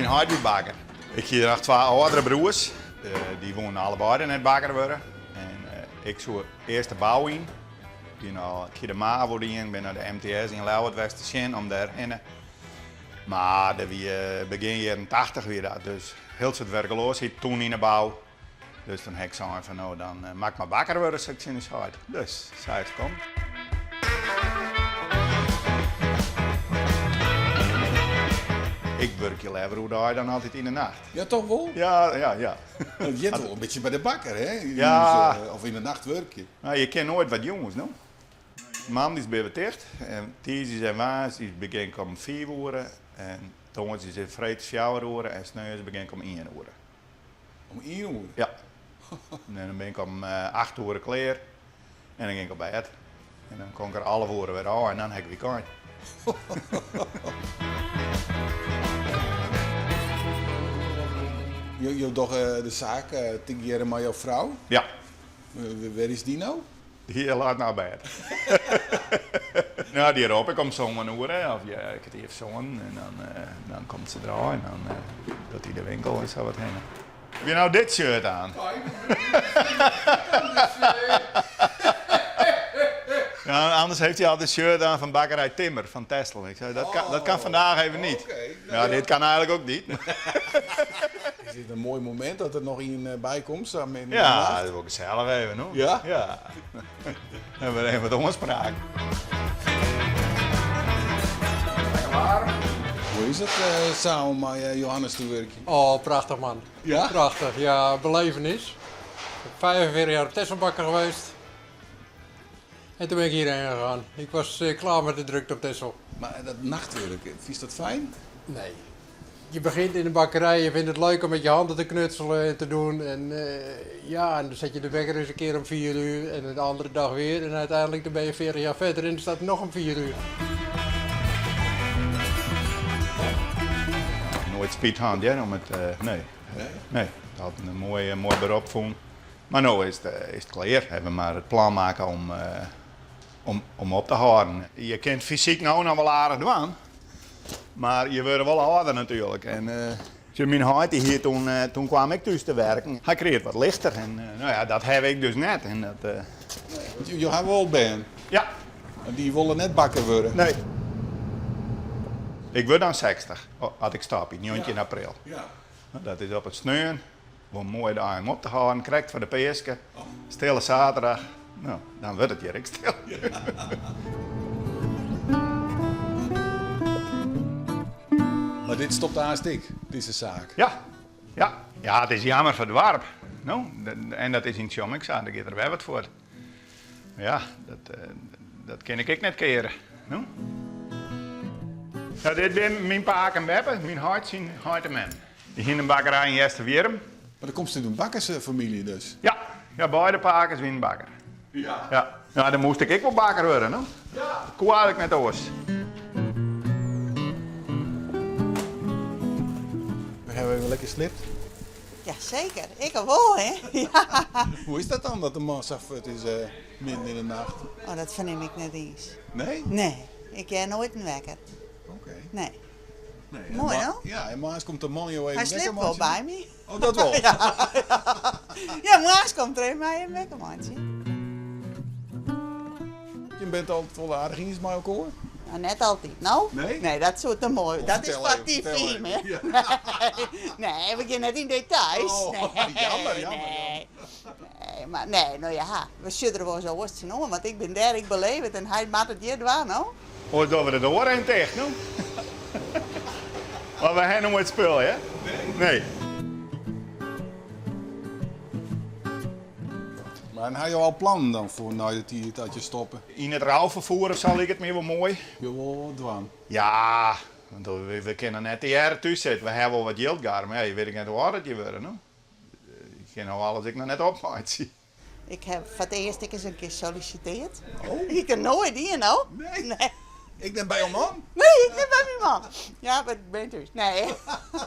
Myn heit wie bakker. Ik hie noch twa âldere broers. Dy woenen allebeide net bakker wurde. En ik soe earst de bou yn. Ik hie de MAVO dien, bin nei de MTS yn Ljouwert west te sjen om dêr hinne. Mar dat wie begjin jierren 80 wie dat, dus hiel soad wurkleasheid toen yn de bou. Dus dan ha ik sein fan no dan moat ik mar bakker wurde, sei ik tsjin ús heit. Dus sa is it kommen. Ik wurkje leaver oerdei dan altyd yn de nacht. Ja, toch wol? Ja, ja, ja. Dat heart wol in bytsje by de bakker, hè? Ja. Of yn de nacht wurkje. No, je kinne noait wat jûns, no. Moandeis binne we ticht en tiisdeis en woansdeis begjin ik om fiif oere en tongersdeis en freeds fjouwer oere en sneons begjin ik om ien oere. Om ien oere? Ja. En dan bin ik om acht oere klear en dan gean ik op bêd. En dan kom ik der 11 oere wer ôf en dan ha ik wykein. Jo dogge de saak tegearre mei jo frou? Ja. Wêr is dy no? Dy leit no op bêd. No, dy rop ik om sân oere, of ja, kertier foar sânen, en dan, dan komt se derôf en dan docht hy de winkel en sa wat hinne. Heb je nou dit shirt aan? Ja, anders heeft hij altijd shirt aan van bakkerij Timmer van Texel. Ik zei, dat kan, dat kan vandaag even niet. Ja, dit kan eigenlijk ook niet. Is dit in moai momint dat der noch ien by komt? Sa midden yn de Ja, nacht? dat is wol gesellich even, no. Ja? Ja. Dan hebben we even wat oanspraak. Lekker waarm. Hoe is it samen mei Johannes te wurkjen? Oh, prachtich man. Ja? Prachtich, ja, belevenis. Ik ben 45 jaar op Texel bakker geweest. En toen ben ik hierheen gegaan. Ik was klaar met de drukte op Texel. Mar dat nachtwurk, fynst dat fijn? Nee. Je begint in de bakkerij, je vindt het leuk om met je handen te knutselen en te doen. En ja, en dan zet je de wekker eens een keer om 4 uur en de andere dag weer. En uiteindelijk dan ben je 40 jaar verder en dan staat het nog om 4 uur. Noait spyt hân, hear, om it, nee. Nee? Nee, it hat in moai, moai berop fûn. Mar no is it, is it klear. Hawwe we mar it plan makke om, om op te hâlden. Je kinne it fysyk no noch wol aardich dwaan, mar je wurde wol âlder natuerlik. En sjoch, myn heit dy hie toen, toen kwam ik thús te werken, hy krige it wat lichter. En no ja, dat haw ik dus net. En dat, Jo hawwe wol bern? Ja. En dy wolle net bakker wurde? Nee. Ik wurd dan 60, as ik stopje, 19 april. Ja. Dat is op it sneon. Wol in moaie dei om op te hâlden, krekt foar de Peaske. Stille zaterdag. No, dan wurdt it hjir ek stil. Mar dit stopt aanst ek, dizze saak? Ja, ja. Ja, it is jammer foar it doarp. No, en dat is yn Tsjom ek sa, der giet der wer wat fuort. Ja, dat, dat kin ik ek net keare. No. Ja, dit binne myn pake en beppe, myn heit syn heit en mem. Dy hiene in bakkerij yn Easterwierrum. Mar dan komst út in bakkersfamylje dus? Ja, ja beide pakes wienen bakker. Ja. Ja. No, dan moast ik ek wol bakker wurde, no. Ja. Koe eigenlik net oars. We hawwe even lekker sliept. Ja, seker. Ik al wol, hè. Ja. Hoe is dat dan, dat de man sa fuort is midden yn de nacht? Oh, dat fernim ik net iens. Nee? Nee, ik hear noait in wekker. Oké. Nee. Nee, Moai, no? Ja, en moarns komt de man jo even Hy sliept wol by my. Oh, dat wol? Ja, ja. Moarns komt er even my even wekker meitsjen. Jim binne it altyd wol aardich iens mei elkoar? No, net altyd, no. Nee? Nee, dat soe te moai. Oh, Dat is fertel foar even, TV, fertel even. hè. Ja. Nee, we gean net yn details. Oh, Nee, jammer, jammer, nee. Nee, mar nee, no ja, we sjogge der wolris oars tsjinoan, want ik bin dêr, ik beleef it en hy moat it hjir dwaan, no. Oars dogge we de doar even ticht, no. Want we ha noait spul, hè? Nee? Nee. Mar en ha jo al plannen dan foar nei de tiid dat je stoppe? Yn it rouferfoer of sa liket my wol moai. Jo wolle wat dwaan? Ja, want we kinne net tegearre thús sitte. We ha wol wat jild garre, mar ja, je witte ek net hoe âld dat je wurde, no. Je kinne no alles ek noch net opmeitsje. Ik ha foar it earst ek ris in kear sollisiteard. Oh. Ik ha noait dien, no. Nee? Nee. Ek net by jo man? Nee, ek net by myn man. Ja, mar ik bin thús. Nee.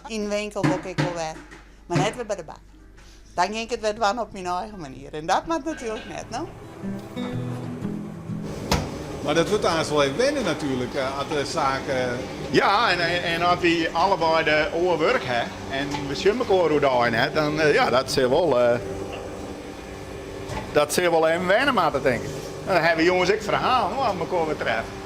Yn de winkel wol ik ek wol wer. Mar net wer by de bakker. Dan gean ik it wer dwaan op myn eigen manier. En dat moat natuerlik net, no. Mar dat wurdt aanst wol even wennen natuerlik, as de saak. Ja, en as wy allebeide oar wurk ha en we sjogge mekoar oerdei net, dan ja, dat sil wol, dat sil wol even wenne moatte, tink ik. Dan hawwe jûns ek ferhalen, as we mekoar wer treffe.